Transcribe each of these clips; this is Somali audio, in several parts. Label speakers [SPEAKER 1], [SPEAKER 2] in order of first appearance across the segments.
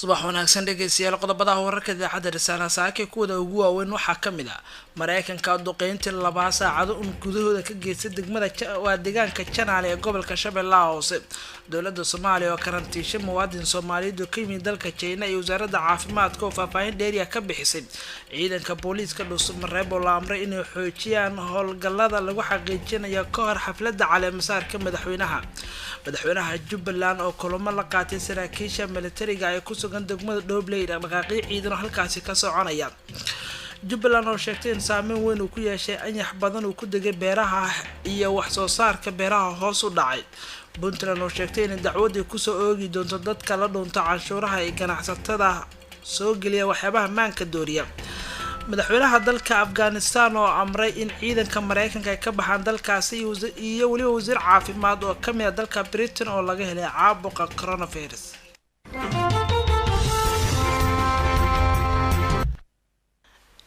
[SPEAKER 1] Subax wanaagsan dhegeystayaal, qodobada wararka idaacadda Risaala saaka kuwada ugu waaweyn waxaa kamid ah Mareykanka duqeyntii 2 saacado un gudahooda ka geystay degmada waa deegaanka Janaale ee gobolka Shabeellaha Hoose. Dowladda Soomaaliya oo karantiishay muwaadin Soomaaliyeed oo ka yimid dalka China iyo wasaaradda caafimaadka oo faahfaahin dheeriya ka bixisay. Ciidanka booliiska Dhuusamareeb oo la amray inay xoojiyaan howlgallada lagu xaqiijinayo ka hor xafladda caleemasaarka madaxweynaha. Madaxweynaha Jubbaland oo kulamo la qaatay saraakiisha militariga ee ku sugan degmada Dhobley, dhaqdhaqaaqyo ciidan oo halkaasi ka soconaya. Jubbaland oo sheegtay in saameyn weyn uu ku yeeshay anyax badan uu ku degay beeraha iyo wax soo saarka beeraha hoos u dhacay. Puntland oo sheegtay inay dacwadii kusoo oogi doonto dadka la dhunta canshuuraha ee ganacsatada soo geliya waxyaabaha maanka dooriya. Madaxweynaha dalka Afghanistan oo amray in ciidanka Mareykanka ay ka baxaan dalkaasi iyo weliba wasiir caafimaad oo kamid ah dalka Britain oo laga helay caabuqa coronavirus.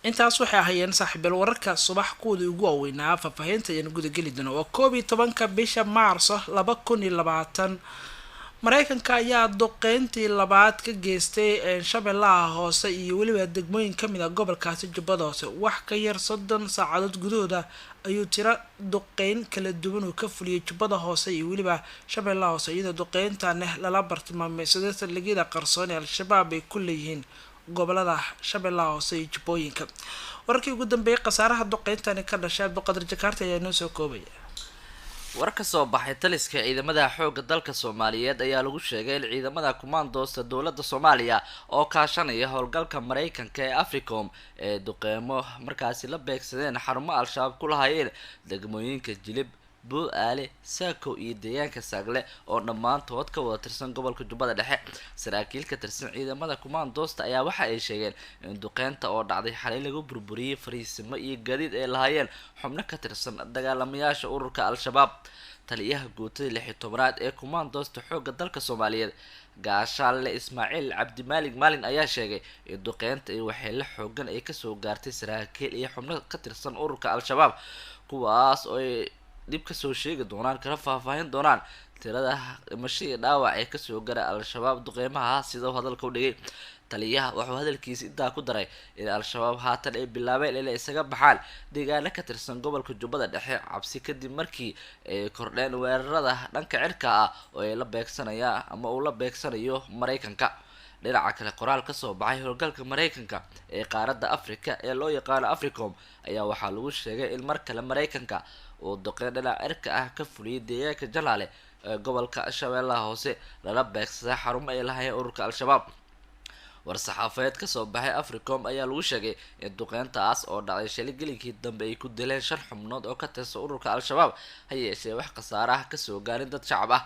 [SPEAKER 1] Intaas waxay ahayeen saaxiibayaal wararka subax kuwooda ugu waaweynaa. Faahfaahinta ayaan gudageli doona. Waa 11-ka bisha Maarso 2020. Mareykanka ayaa duqeyntii labaad ka geystay Shabeellaha Hoose iyo weliba degmooyin kamid ah gobolkaasi Jubbada Hoose. Wax ka yar 30 saacadood gudahooda ayuu tiro duqeyn kala duwan uu ka fuliyay Jubbada Hoose iyo weliba Shabeellaha Hoose, iyadoo duqeyntan lala bartilmaameysaday saldhigyada qarsoon ee Al-Shabaab ay ku leeyihiin gobolada Shabeellaha Hoose iyo Jubbooyinka. Wararkii ugu dambeeyay khasaaraha duqeyntani ka dhashay, Cabdiqadir Jakaarta ayaa inoo soo koobaya.
[SPEAKER 2] War ka soo baxay taliska ciidamada xoogga dalka Soomaaliyeed ayaa lagu sheegay in ciidamada kumaandoosta dowladda Soomaaliya oo kaashanaya howlgalka Mareykanka ee Africom ee duqeymo markaasi la beegsadeen xarumo Al-Shabaab ku lahaayeen degmooyinka Jilib, Buu-Aale, Saako iyo deegaanka Saagle oo dhammaantood ka wada tirsan gobolka Jubbada Dhexe. Saraakiil ka tirsan ciidamada kumaandoosta ayaa waxa ay sheegeen in duqeynta oo dhacday xalay lagu burburiyey fariisimo iyo gaadiid ay lahaayeen xubno ka tirsan dagaalamayaasha ururka Al-Shabaab. Taliyaha guutada 16aad ee kumaandoosta xoogga dalka Soomaaliyeed, Gaashaanle Ismaaciil Cabdimaalig Maalin, ayaa sheegay in duqeynta iyo waxyeelo xoogan ay kasoo gaartay saraakiil iyo xubno ka tirsan ururka Al-Shabaab, kuwaas oo ay dib kasoo sheegi doonaan kana faahfaahin doonaan tirada dhimasho iyo dhaawac ee kasoo gara Al-Shabaab duqeymaha, sida uu hadalka u dhigay. Taliyaha wuxuu hadalkiisa intaa ku daray in Al-Shabaab haatan ay bilaabeen inay isaga baxaan deegaano ka tirsan gobolka Jubbada Dhexe cabsi kadib markii ay kordheen weerarada dhanka cirka ah oo ay la beegsanayaan ama uu la beegsanayo Mareykanka. Dhinaca kale, qoraal kasoo baxay howlgalka Mareykanka ee qaaradda Africa ee loo yaqaano Africom ayaa waxaa lagu sheegay in mar kale Mareykanka uu duqeyn dhinaca cirka ah ka fuliyay deegaanka Jalaale ee gobolka Shabeellaha Hoose, lala beegsaday xarumo ay lahaayeen ururka Al-Shabaab. War-saxaafadeed kasoo baxay Africom ayaa lagu sheegay in duqeyntaas oo dhacday shalay gelinkii dambe ay ku dileen 5 xubnood oo ka tirsan ururka Al-Shabaab, ha yeeshee wax khasaare ah kasoo gaarin dad shacab ah.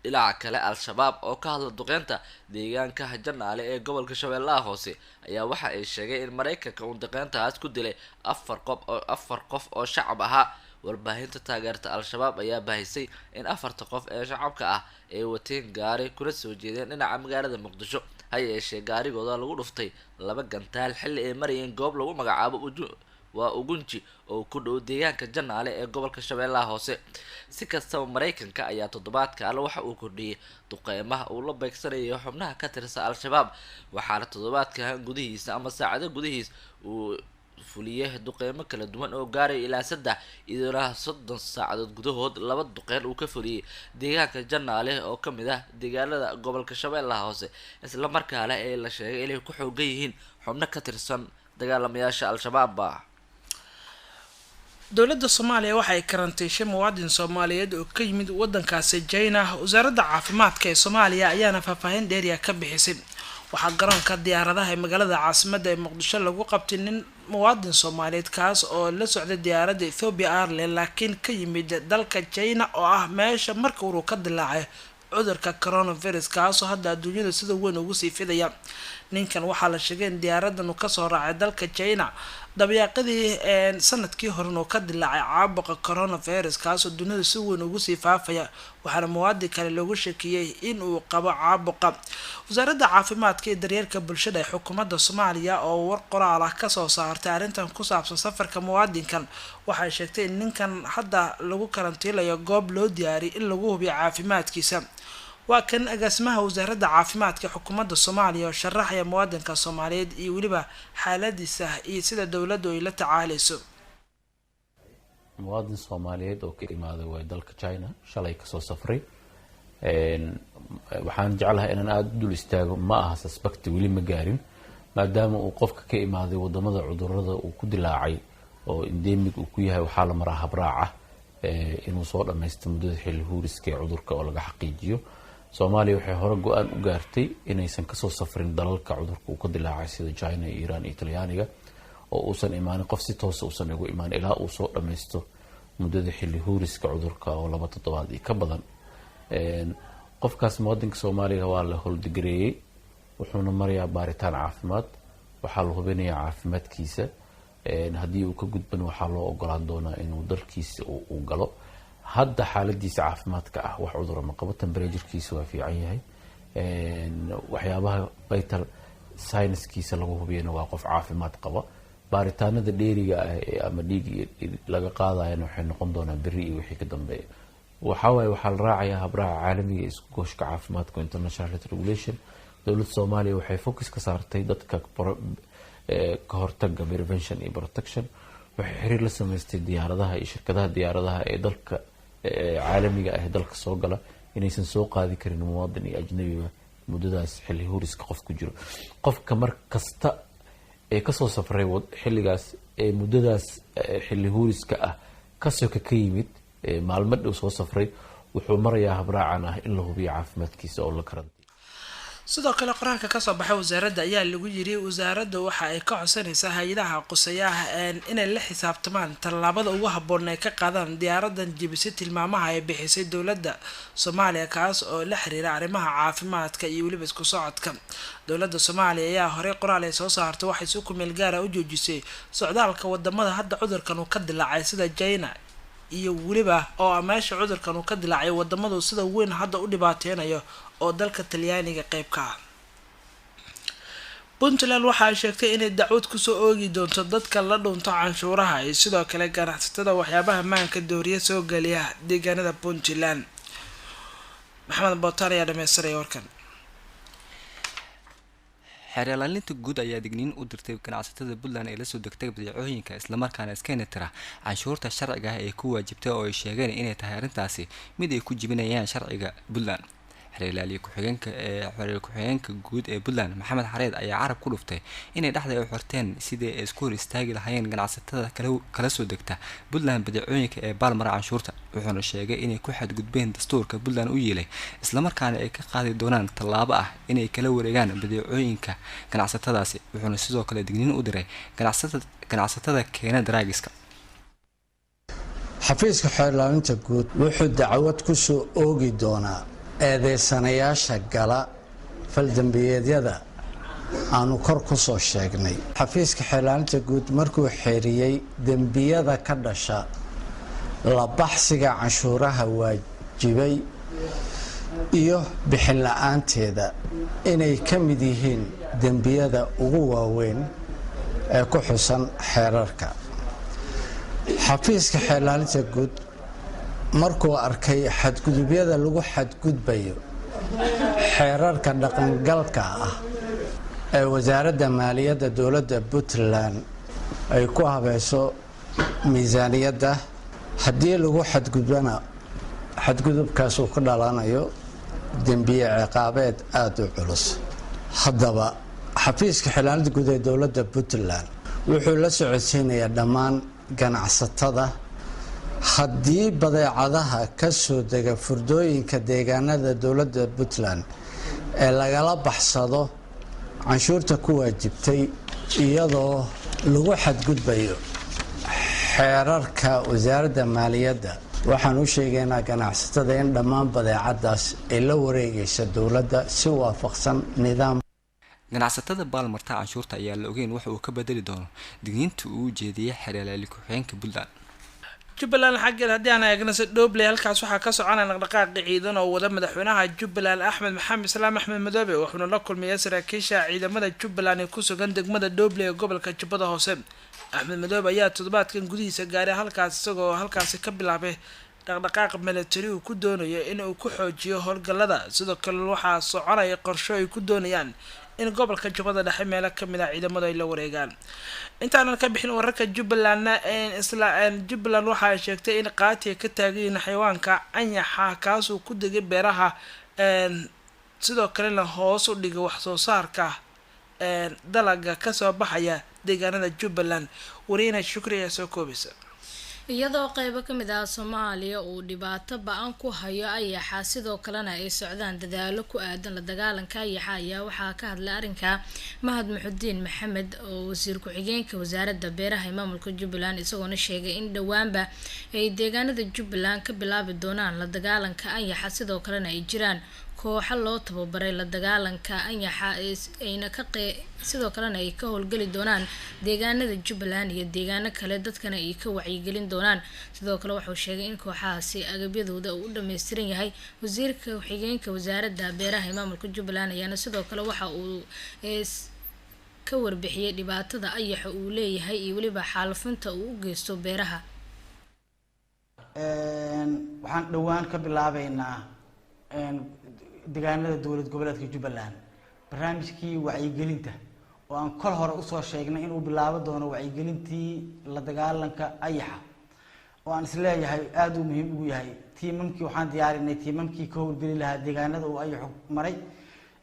[SPEAKER 2] Dhinaca kale, Al-Shabaab oo ka hadla duqeynta deegaanka Janaale ee gobolka Shabeellaha Hoose ayaa waxa ay sheegay in Mareykanka uu duqeyntaas ku dilay 4 qof oo shacab ahaa. Warbaahinta taageerta Al-Shabaab ayaa baahisay in 4ta qof ee shacabka ah ay wateen gaari kuna soo jeedeen dhinaca magaalada Muqdisho, ha yeeshee gaarigooda lagu dhuftay 2 gantaal xilli ay marayeen goob lagu magacaabo waa Ugunji oo ku dhow deegaanka Janaale ee gobolka Shabeellaha Hoose. Si kastaba, Mareykanka ayaa toddobaadka alle waxa uu kordhiyey duqeymaha uu la beegsanayo xubnaha ka tirsan Al-Shabaab, waxaana toddobaadkan gudihiisa ama saacado gudihiis uu fuliyey duqeymo kala duwan oo gaaraya ilaa 3, iyadoona 30 saacadood gudahood 2 duqeyn uu ka fuliyey deegaanka Janaale oo kamid ah deegaanada gobolka Shabeellaha Hoose, islamarkaana ee la sheegay inay ku xoogan yihiin xubno ka tirsan dagaalamayaasha Al-Shabaab.
[SPEAKER 1] Dowladda Soomaaliya waxay karantiishay muwaadin Soomaaliyeed oo ka yimid wadankaasi China. Wasaaradda caafimaadka ee Soomaaliya ayaana faahfaahin dheeriya ka bixisay. Waxaa garoonka diyaaradaha ee magaalada caasimadda ee Muqdisho lagu qabtay nin muwaadin Soomaaliyeed kaas oo la socday diyaaradda Ethiopia Airlines, laakiin ka yimid dalka China oo ah meesha marka uu ka dilaacay cudurka coronavirus, kaasoo hadda adduunyada sida weyn ugu sii fidaya. Ninkan waxaa la sheegay in diyaaradan uu kasoo raacay dalka China dabayaaqadii sanadkii horen uu ka dilaacay caabuqa coronavirus, kaasoo dunida si weyn ugu sii faafaya, waxaana muwaadin kale loogu sheekiyey in uu qabo caabuqa. Wasaaradda caafimaadka iyo daryeelka bulshada ee xukuumadda Soomaaliya oo war qoraal ah kasoo saartay arrintan ku saabsan safarka muwaadinkan waxay sheegtay in ninkan hadda lagu karantiilayo goob loo diyaariyay in lagu hubiyo caafimaadkiisa. Waa kan agaasimaha wasaaradda caafimaadka xukuumadda Soomaaliya oo sharaxaya muwaadinka Soomaaliyeed iyo weliba xaaladiisa iyo sida dowladdu ay la tacaaleyso.
[SPEAKER 3] Muwaadin Soomaaliyeed oo ka imaaday waay dalka China, shalay kasoo safray. Waxaan jeclahay inaan aada u dul istaago, ma aha suspect, weli ma gaarin, maadaama uu qofka ka imaaday wadamada cudurada uu ku dilaacay oo endemic uu ku yahay. Waxaa la maraa habraaca inuu soo dhammaysto muddada xilli huuriska ee cudurka oo laga xaqiijiyo. Soomaaliya waxay hore go-aan u gaartay inaysan kasoo safrin dalalka cudurka uu ka dilaacay sida China, Iran iyo Talyaaniga, oo uusan imaanin qof si toosa uusan ugu imaan ilaa uu soo dhammaysto muddada xilli huuriska cudurka oo 2 toddobaad iyo ka badan. Qofkaas muwaadinka Soomaaliga waa la howlgareeyey, wuxuuna marayaa baaritaan caafimaad. Waxaa la hubinayaa caafimaadkiisa. Haddii uu ka gudban, waxaa loo ogolaan doonaa inuu dalkiisa uu galo. Hadda xaaladiisa caafimaadka ah wax cudura ma qabo, temperature-kiisa waa fiican yahay, waxyaabaha vital signs-kiisa lagu hubiyana waa qof caafimaad qaba. Baaritaanada dheeriga ah ee ama dhiig laga qaadayana waxay noqon doonaa beri iyo wixii ka dambeeya. Waxawaaye waxaa la raacayaa habraaca caalamiga ee isku gooshka caafimaadka, International Health Regulation. Dowladda Soomaaliya waxay focus ka saartay dadka ka hortaga, prevention iyo protection. Waxay xiriir la sameystay diyaaradaha iyo shirkadaha diyaaradaha ee dalka caalamiga ah ee dalka soo gala inaysan soo qaadi karin muwaadin iyo ajnabiba muddadaas xilli huriska qof ku jiro. Qofka mar kasta ee kasoo safray xilligaas ee muddadaas xilli huuriska ah kasoka ka yimid, maalmo dhow soo safray, wuxuu marayaa habraacan ah in la hubiyo caafimaadkiisa oo la karantiyo.
[SPEAKER 1] Sidoo kale qoraalka kasoo baxay wasaaradda ayaa lagu yiri: wasaaradda waxa ay ka codsanaysaa hay-adaha quseeyaha inay la xisaabtamaan, tallaabada ugu habboon ay ka qaadaan diyaaradan jebisay tilmaamaha ay bixisay dowladda Soomaaliya, kaas oo la xiriira arrimaha caafimaadka iyo weliba isku socodka. Dowladda Soomaaliya ayaa horey qoraal ay soo saartay waxay si kumeel gaara u joojisay socdaalka wadamada hadda cudurkan uu ka dilaacay sida China iyo weliba oo meesha cudurkan uu ka dilaacay, wadamadu sida weyn hadda u dhibaateynayo oo dalka Talyaaniga qeyb ka ah. Puntland waxa ay sheegtay inay dacwad kusoo oogi doonto dadka la dhunto canshuuraha iyo sidoo kale ganacsatada waxyaabaha maanka dooriya soo geliya deegaanada Puntland. Maxamed Bootaan ayaa dhameystiraya warkan.
[SPEAKER 4] Xeerlaalinta guud ayaa digniin u dirtay ganacsatada Puntland ee lasoo degtay badeecooyinka, islamarkaana iskena tira canshuurta sharciga ah ee ku waajibtay, oo ay sheegeen inay tahay arrintaasi mid ay ku jibinayaan sharciga Puntland. Xeerlaaliye ku-xigeenka ee xeer ku-xigeenka guud ee Puntland, Maxamed Xareed, ayaa carab ku dhuftay inay dhexda u xirteen sidii ay isku hor istaagi lahaayeen ganacsatada kala soo degta Puntland badeecooyinka ee baalmara canshuurta, wuxuuna sheegay inay ku xadgudbeen dastuurka Puntland u yeelay, islamarkaana ay ka qaadi doonaan tallaabo ah inay kala wareegaan badeecooyinka ganacsatadaasi. Wuxuuna sidoo kale digniin u diray ganacsatada keena daraagiska.
[SPEAKER 5] Xafiiska xeerlaalinta guud wuxuu dacwad ku soo oogi doonaa eedeysanayaasha gala faldambiyeedyada aanu kor ku soo sheegnay. Xafiiska xeerlaalinta guud markuu xeeriyey dembiyada ka dhasha la baxsiga canshuuraha waajibay iyo bixin la-aanteeda inay ka mid yihiin dembiyada ugu waaweyn ee ku xusan xeerarka, xafiiska xeerlaalinta guud markuu arkay xadgudubyada lagu xadgudbayo xeerarka dhaqangalka ah ee Wasaaradda Maaliyadda dowladda Puntland ay ku habayso miisaaniyadda, haddii lagu xadgudbana xadgudubkaas uu ka dhalanayo dembiye ciqaabeed aada u culus, haddaba xafiiska xeerlaalinta guud ee dowladda Puntland wuxuu la socodsiinayaa dhammaan ganacsatada: haddii badeecadaha ka soo dega furdooyinka deegaanada dowladda Puntland ee lagala baxsado canshuurta ku waajibtay iyadoo lagu xadgudbayo xeerarka Wasaaradda Maaliyadda, waxaan u sheegaynaa ganacsatada in dhammaan badeecadaas ay la wareegaysa dowladda si waafaqsan nidaam.
[SPEAKER 4] Ganacsatada baalmarta canshuurta ayaa la ogeyn waxa uu ka bedeli doono digniinta uu ujeediyey xeerlaali ku-xigeenka Puntland.
[SPEAKER 1] Jubbaland xaggeed haddii aan eegno, si Dhobley halkaas waxaa ka soconaya dhaqdhaqaaqi ciidan oo wada madaxweynaha Jubbaland, Axmed Maxamed Islaam Axmed Madoobe, wuxuuna la kulmaya saraakiisha ciidamada Jubbaland ee ku sugan degmada Dhobley ee gobolka Jubbada Hoose. Axmed Madoobe ayaa toddobaadkan gudihiisa gaaray halkaas, isagoo halkaasi ka bilaabay dhaqdhaqaaq milatari uu ku doonayo in uu ku xoojiyo howlgallada. Sidoo kale waxaa soconaya qorsho ay ku doonayaan in gobolka Jubbada Dhexe meelo kamid ah ciidamadu ay la wareegaan. Intaanan ka bixin wararka Jubbalandna, isla Jubbaland waxa ay sheegtay in qaatiga ka taagan yihiin xayawaanka anyaxa, kaasuu ku degay beeraha, sidoo kalena hoos u dhigay waxsoo saarka dalaga kasoo baxaya deegaanada Jubbaland. Wariyana Shukri ayaa soo koobaysa.
[SPEAKER 6] Iyadoo qeybo kamid ah Soomaaliya uu dhibaato ba-an ku hayo ayaxa, sidoo kalena ay socdaan dadaalo ku aadan la dagaalanka ayaxa, ayaa waxaa ka hadlay arrinka Mahad Muxudiin Maxamed oo wasiir ku-xigeenka wasaaradda beeraha ee maamulka Jubbaland, isagoona sheegay in dhowaanba ay deegaanada Jubbaland ka bilaabi doonaan la dagaalanka ayaxa, sidoo kalena ay jiraan kooxo loo tababaray la dagaalanka anyaxa, ayna ka sidoo kalena ay ka howlgeli doonaan deegaanada Jubbaland iyo deegaano kale, dadkana ay ka wacyigelin doonaan. Sidoo kale wuxuu sheegay in kooxahaasi agabyadooda uu u dhameystiran yahay. Wasiirka ku-xigeenka wasaaradda beeraha ee maamulka Jubbaland ayaana sidoo kale waxa uu ka warbixiyay dhibaatada ayaxa uu leeyahay iyo weliba xaalufinta uu u geysto beeraha.
[SPEAKER 7] Waxaan dhowaan ka bilaabeynaa deegaanada dowlad goboleedka Jubbaland barnaamijkii wacyigelinta oo aan kol hore usoo sheegnay inuu bilaabo doono wacyigelintii la dagaalanka ayaxa, oo aan isleeyahay aada uu muhiim ugu yahay. Tiimamkii waxaan diyaarinay, tiimamkii ka howlgeli lahaa deegaanada uu ayaxu maray.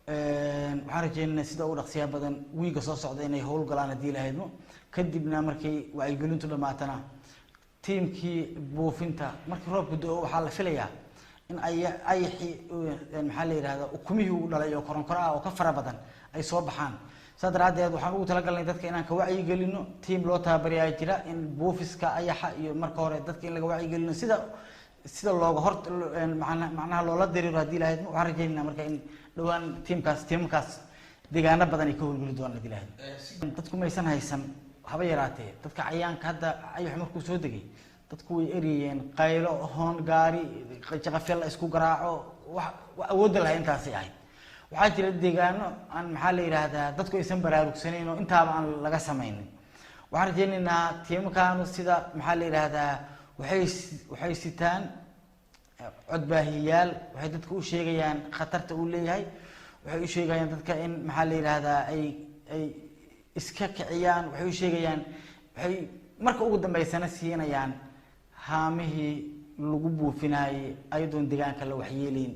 [SPEAKER 7] Waxaan rajeynaynaa sida ugu dhaqsiyaha badan wiiga soo socda inay howlgalaan haddii la haydmo. Kadibna markay wacyigelintu dhamaatana tiimkii buufinta, markii roobku do-o waxaa la filayaa in ayaxii, maxaa la yidhahdaa, ukumihii uu dhalay oo koronkoro ah oo ka fara badan ay soo baxaan. Saas daraaddeed waxaan ugu talagalnay dadka inaan ka wacyigelino. Tiim loo tababarayaa jira in buufiska ayaxa iyo marka hore dadka in laga wacyigelino sida looga hor macnaha loola diriiro haddii lahayd. Waxaan rajeynayna marka in dhowaan tiimkaas tiimamkaas deegaano badan ay ka howlgeli doonaan haddii lahayd. Dadku maysan haysan haba yaraatee. Dadka cayaanka hadda ayaxu markuu soo degay dadku way eryayeen, qaylo, hoon, gaari jaqafya la isku garaaco, wax awoodda lahay intaasay ahayd. Waxaa jira deegaano aan, maxaa la yidhaahdaa, dadku aysan baraarugsanayn oo intaaba aan laga samaynin. Waxaan rajeynaynaa tiimakaanu sida, maxaa la yidhaahdaa, waxay sitaan codbaahiyayaal, waxay dadka u sheegayaan khatarta uu leeyahay, waxay u sheegayaan dadka in, maxaa la yidhaahdaa, ay iska kiciyaan, waxay u sheegayaan, waxay marka ugu dambeysana siinayaan haamihii lagu buufinayay ayadoon deegaanka la waxyeeleyn,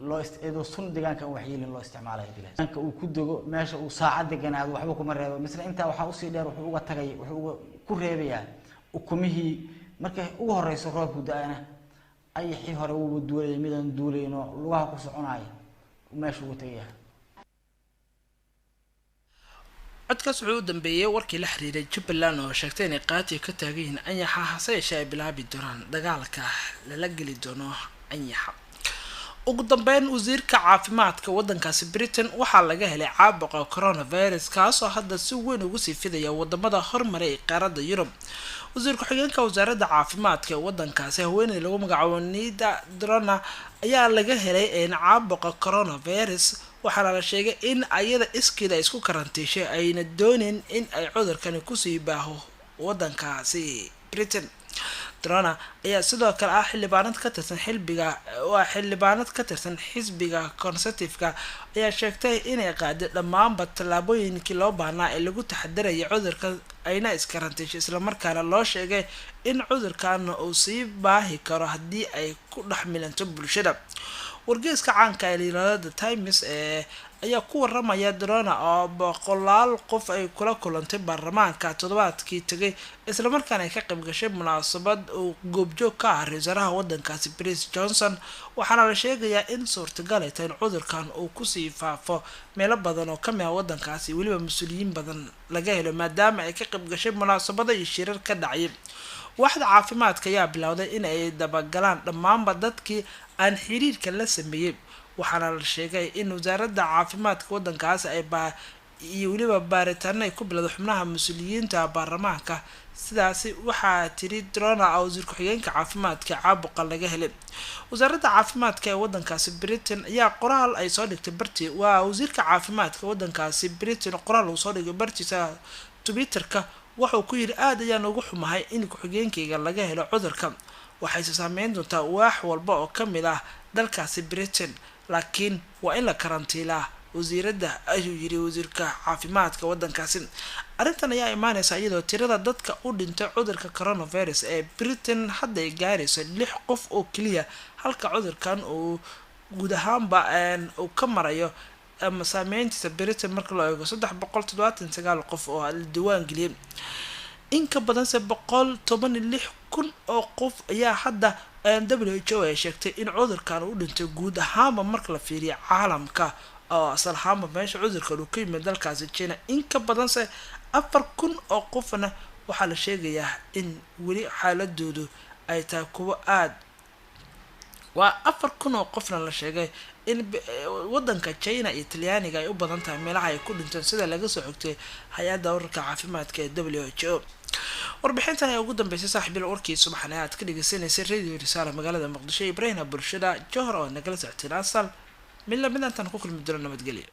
[SPEAKER 7] loo iyadoo sun deegaanka aan waxyeelin loo isticmaalayo. Deegaanka uu ku dego, meesha uu saacad deganaado waxba kuma reebo. Misle intaa waxaa usii dheer wuxuu uga tagay, wuxuu uga ku reebayaa ukumihii. Markay ugu horeyso roobku da-ana ayaxii hore wuuba duulaya, midaan duulayno lugaha ku soconaya meesha uga tagaya.
[SPEAKER 1] Codkaas wuxuu u dambeeyey warkii la xiriiray Jubbaland oo sheegtay inay qaatiga ka taagan yihiin anyaxa, hase yeeshee ay bilaabi doonaan dagaalka lala geli doono anyaxa. Ugu dambeyn, wasiirka caafimaadka wadankaasi Britain waxaa laga helay caabuqa coronavirus, kaasoo hadda si weyn ugu sii fidaya wadamada hormaray ee qaaradda Yurub. Wasiir ku-xigeenka wasaaradda caafimaadka ee wadankaasi, haweeney lagu magacaabo Nida Drona, ayaa laga helay caabuqa coronavirus, waxaana la sheegay in ayada iskeeda ay isku karantiishay, ayna dooneyn in ay cudurkani kusii baaho wadankaasi Britain. Drona ayaa sidoo kale ah xildhibaanad ka tirsan xilbiga, waa xildhibaanad ka tirsan xisbiga Conservative-ka, ayaa sheegtay inay qaaday dhammaanba tallaabooyinkii loo baahnaa ee lagu taxadarayay cudurka, ayna iskarantiishay, islamarkaana loo sheegay in cudurkan uu sii baahi karo haddii ay ku dhex milanto bulshada. Wargeyska caanka ee layirahdo The Times ee ayaa ku waramaya Drona oo boqolaal qof ay kula kulantay baarlamaanka toddobaadkii tegay, islamarkaana ay ka qayb gashay munaasabad uu goobjoog ka ah ra-iisul wasaaraha wadankaasi Boris Johnson. Waxaana la sheegayaa in suurtagal ay tahay in cudurkan uu kusii faafo meelo badan oo kamid ah wadankaasi, weliba mas-uuliyiin badan laga helo, maadaama ay ka qayb gashay munaasabado iyo shirar ka dhacay. Waaxda caafimaadka ayaa bilowday in ay dabagalaan dhammaanba dadkii aan xiriirka la sameeyey, waxaana la sheegay in wasaaradda caafimaadka wadankaas ay baa iyo weliba baaritaano ay ku bilowday xubnaha mas-uuliyiinta baarlamaanka. Sidaasi waxaa tiri Drona oo wasiir ku-xigeenka caafimaadka caabuqa laga helay. Wasaaradda caafimaadka ee wadankaasi Britain ayaa qoraal ay soo dhigtay barti, waa wasiirka caafimaadka wadankaasi Britain qoraal uu soo dhigay bartiisa Twitterka wuxuu ku yidhi: aada ayaan ugu xumahay in ku-xigeenkayga laga helo cudurka, Waxayse saameyn doontaa waax walba oo ka mid ah dalkaasi Britain, laakiin waa in la karantiilaa wasiiradda, ayuu yiri wasiirka caafimaadka wadankaasi. Arrintan ayaa imaaneysa iyadoo tirada dadka u dhintay cudurka coronavirus ee Britain hadda ay gaarayso 6 qof oo keliya, halka cudurkan uu guud ahaanba uu ka marayo ama saameyntiisa Britain marka loo eego 379 qof oo la diwaan geliyay. In ka badanse 116,000 oo qof ayaa hadda WHO ay sheegtay in cudurkan uu dhintay guud ahaanba marka la fiiriyo caalamka, oo asal ahaanba meesha cudurkan uu ka yimid dalkaasi China. In ka badanse 4,000 oo qofna waxaa la sheegayaa in weli xaaladoodu ay tahay kuwo aada waa 4,000 oo qofna la sheegay in wadanka China iyo Talyaaniga ay u badan tahay meelaha ay ku dhinteen, sida laga soo xogtay hay-adda wararka caafimaadka ee WHO. Warbixintan ayaa ugu dambeysay saaxiibil warkii subaxna aad ka dhegeysaneysay Radio Risaala magaalada Muqdisho, Ibrahim bulshada Johor oo nagala socoteen asal mid lamid intaan ku kulmi doono nabadgelyo.